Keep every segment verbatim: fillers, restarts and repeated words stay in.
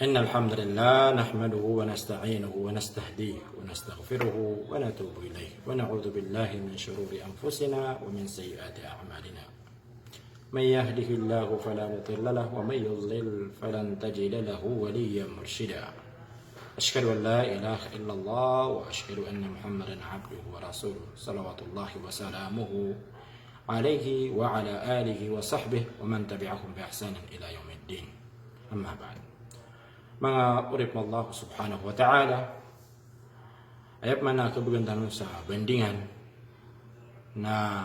إن الحمد لله نحمده ونستعينه ونستهديه ونستغفره ونتوب إليه ونعوذ بالله من شرور أنفسنا ومن سيئات أعمالنا. من يهده الله فلا مضل له ومن يضلل فلن تجد له وليا مرشدا. أشهد أن لا إله إلا الله وأشهد أن محمدا عبده ورسوله صلوات الله وسلامه عليه وعلى آله وصحبه ومن تبعهم بإحسان إلى يوم الدين. أما بعد. Manga oripn o Allah subhanahu wa ta'ala, aya pman a khabgan tano sa bandingan na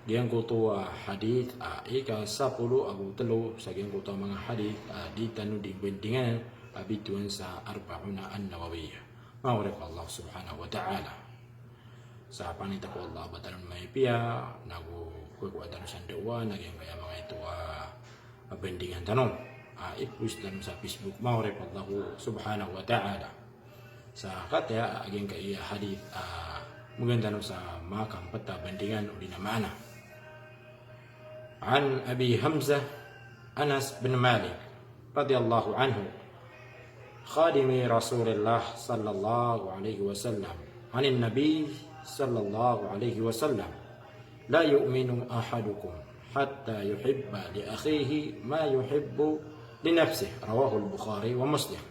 giyangkoto a hadith a ika sapolo ago tlo sa giyangkoto a manga hadith a di tano di bandingan a bitowan sa Arba'una An-Nawawiyah. Manga oripn o Allah subhanahu wa ta'ala. Sa pangni ta ko Allah a ba tano mapiya, nago kowaa tano sa ndawa, na giyangkaya manga ito a bandingan tano a ipost tano sa Facebook, manga oripn o Allah subhanahu wa ta'ala. Sa kataya a giyangkaya hadith a magaan tano sa makambtad a bandingan odi na maana. عن أبي حمزة أنس بن مالك رضي الله عنه خادم رسول الله صلى الله عليه وسلم عن النبي صلى الله عليه وسلم: لا يؤمن أحدكم حتى يحب لأخيه ما يحب لنفسه. رواه البخاري ومسلم.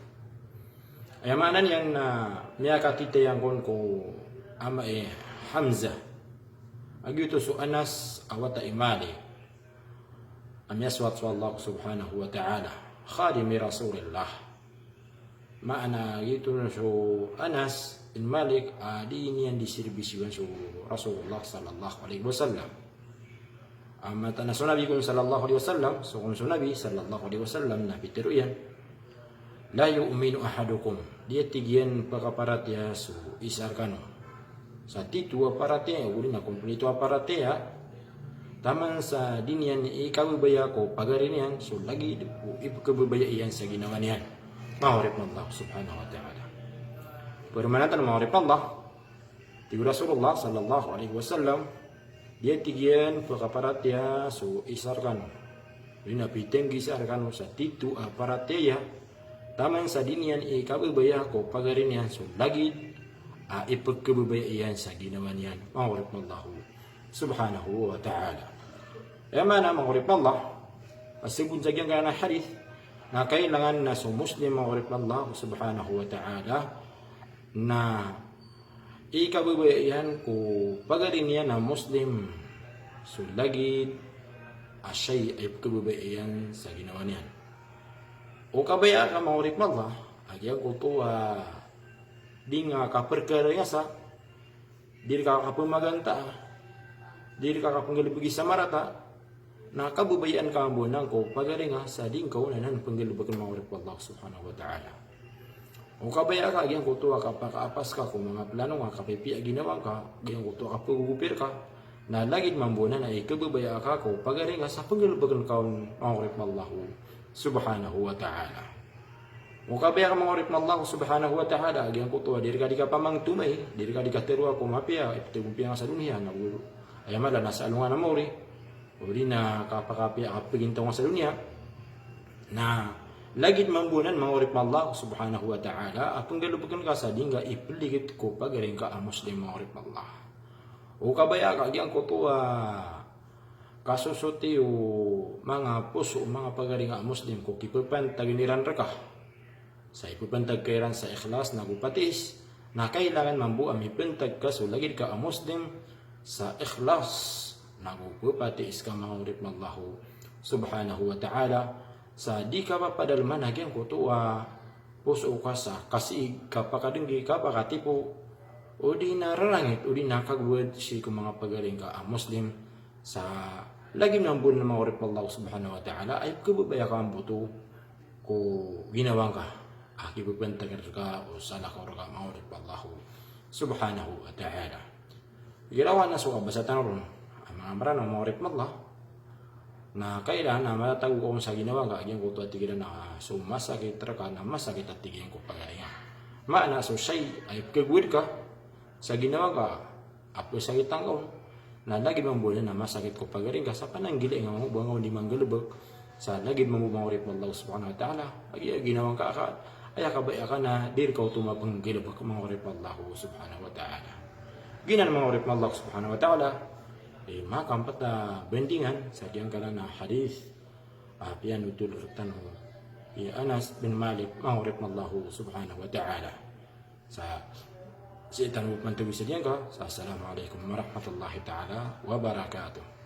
Aya maana niyan na miyakatitayang kon ko ama i Hamzah a giyoto so Anas a wata i Malik a miyasowat so Allah subhanahu wa ta'ala, khadimi Rasulillah. Maana giyoto so Anas bin Malik a di niyan di sirbisiwan so Rasulullah sallallahu alaihi wasallam. A mataan a so Nabi kon sallallahu alaihi wasallam, so kon so Nabi sallallahu alaihi wasallam na pitharo iyan: لا يؤمن أحدكم, di a tig iyan pakaparatiyaya so isa rkano sa tito a paratiyaya, odi na komplito a paratiyaya, taman sa di niyan ikababaya ko pagari niyan so lagid o ipkhababaya iyan sa ginawa niyan. Manga oripn o Allah subhanahu wa ta'ala. Pd man a tano, manga oripn o Allah, tig o Rasulullah sallallahu alaihi wasallam, di a tig iyan pakaparatiyaya so isa rkano, odi na pithanggi sa rkano sa tito a paratiyaya, taman sa di niyan ikababaya ko pagari niyan so lagid a ipkhababaya iyan sa ginawa niyan. Manga oripn o Allah subhanahu wa ta'ala. Aya maana, manga oripn o Allah, a sabaad sa giyangkaya a hadith na kailangan na so Muslim, manga oripn o Allah subhanahu wa ta'ala, na ikababaya iyan ko pagari niyan a Muslim so lagid a shay a ipkhababaya iyan sa ginawa niyan. O kabaya ka, manga oripn o Allah, a giyangkoto a di nga kaprkaringasa, di rka kapmagantaa, di rka kapnggalbgi sa marata, na kababayaan ka mambo anan ko pagari nga sa di ngka on anan pnggalbkn, manga oripn o Allah subhanahu wa ta'ala. O kabaya ka a giyangkoto a kapakaapas ka ko manga plano nga, kapipiya a ginawa ngka, giyangkoto a kapagogopir ka, na lagid mambo anan a ikababaya ka ko pagari nga sa pnggalbkn ka on, manga oripn o Allah subhanahu wa ta'ala. O kabaya ka, manga oripn o Allah subhanahu wa ta'ala, a giyangkoto a di rka di kapamangtomay, di rka di katharoa ko mapiya a ipthagompiya nga sa doniya, na aya mala na sa alongan a maori, odi na kapakapiya a kapagintaw nga sa doniya, na lagid mambo anan, manga oripn o Allah subhanahu wa ta'ala, a pnggalbkn ka sa di ngka ipligit ko pagari ngka a Muslim, manga oripn o Allah. O kabaya ka a giyangkoto a kasosoti o manga poso o manga pagari nga a Muslim ko kipphantagn iran rka sa ipphantag ka iran sa ikhlas nago patiis, na kailangan mambo a miphantag ka so lagid ka a Muslim sa ikhlas nago phapatiis ka, manga oripn o Allah subhanahu wa ta'ala, sa di ka papadalman a giyangkoto a poso ka sa kasiig, kapakadnggi, kapakatipo, odi na rarangit, odi na kagowad sii ko manga pagari ngka a Muslim, sa lagid mambo anan, manga oripn o Allah subhanahu wa ta'ala, a ipkhababaya ka mambo oto ko ginawa ngka a kipphantagn rka o salakaw rka, manga oripn o Allah subhanahu wa ta'ala. Igira wana so kabasa tano ron a manga Mranaw, manga oripn o Allah, na kailangan a matatago ka on sa ginawa ngka a giyangkoto a tig iran a so masakit rka na masakit a tig iyan ko pagari nga. Maana so shay a ipkhagowad ka sa ginawa ngka a pzakitan ka on, na lagid mambo anan a masakit ko pagari ngka sa pananggilai nga mambo a ngka on di manggalbk Sa lagid mambo manga oripn o Allah subhanahu wa ta'ala, a giya ginawa ngka a ka, aya kabaya ka na di rka oto mapnggalbk manga oripn o Allah subhanahu wa ta'ala. Giyanan manga oripn o Allah subhanahu wa ta'ala, eh, makampta bandingan sa giyangkanan a hadith, a piyanotol rktano i Anas bin Malik manga oripn o Allah subhanahu wa ta'ala. Sa sii tano pantawisa giyangka, sa assalamu alaikum warahmatullahi ta'ala wabarakatuh.